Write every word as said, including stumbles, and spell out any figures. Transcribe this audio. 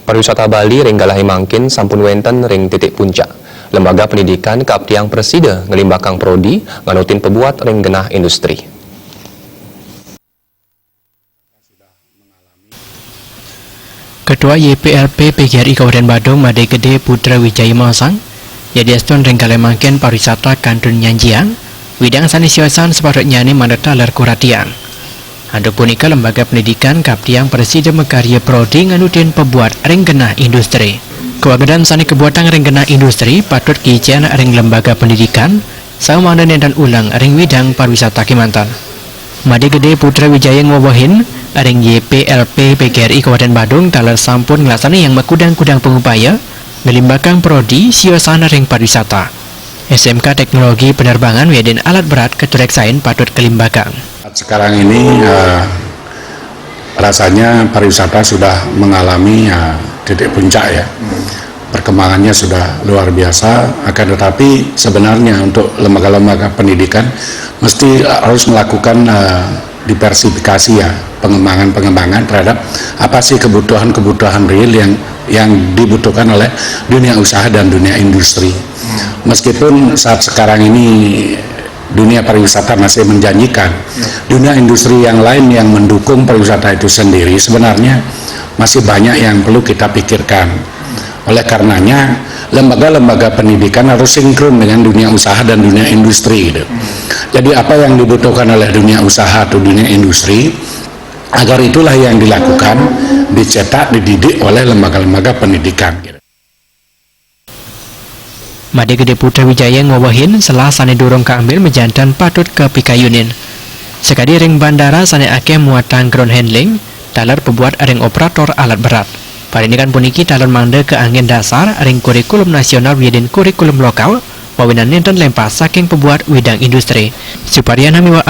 Pariwisata Bali ring galahé mangkin sampun wénten ring titik puncak. Lembaga pendidikan kaaptiang prasida nglimbakang prodi nganutin pabuat ring genah industri. Ketua Y P L P P G R I Kabupaten Badung, Madé Gedé Putra Wijaya maosang, yadiastun ring galahé mangkin pariwisata kantun nyanjiang, widang sané siosan sapatutnyané mangda taler kuratiang. Antuk punika lembaga pendidikan kaaptiang prasida makarya prodi nganutin pabuat ring genah industri. Kawagedan sané kabuatang ring genah industri patut kicén ring lembaga pendidikan, samangda nénten uleng ring widang pariwisata kémanten. Madé Gedé Putra Wijaya ngwewehin, ring Y P L P P G R I Kabupaten Badung taler sampun nglaksanayang makudang-kudang pangupaya, nglimbakang prodi siosan ring pariwisata. S M K Teknologi Penerbangan wiadin alat berat katureksain patut kalimbakang. Sekarang ini, eh, rasanya pariwisata sudah mengalami, eh, titik puncak, ya. Perkembangannya sudah luar biasa, akan tetapi sebenarnya untuk lembaga-lembaga pendidikan mesti harus melakukan, eh, diversifikasi, ya, pengembangan-pengembangan terhadap apa sih kebutuhan-kebutuhan real yang, yang dibutuhkan oleh dunia usaha dan dunia industri. Meskipun saat sekarang ini dunia pariwisata masih menjanjikan, dunia industri yang lain yang mendukung pariwisata itu sendiri sebenarnya masih banyak yang perlu kita pikirkan. Oleh karenanya, lembaga-lembaga pendidikan harus sinkron dengan dunia usaha dan dunia industri, gitu. Jadi, apa yang dibutuhkan oleh dunia usaha atau dunia industri, agar itulah yang dilakukan, dicetak, dididik oleh lembaga-lembaga pendidikan, gitu. Madé Gedé Putra Wijaya ngwewehin, selah sané durung kaambil majanten patut kapikayunin. Sakadi ring bandara sané akéh muatang ground handling, taler pabuat ring operator alat berat. Parindikan puniki taler mangda kaanggén dasar ring kurikulum nasional wiadin kurikulum lokal, mawinan nénten lémpas saking pabuat widang industri. Supariyana miwah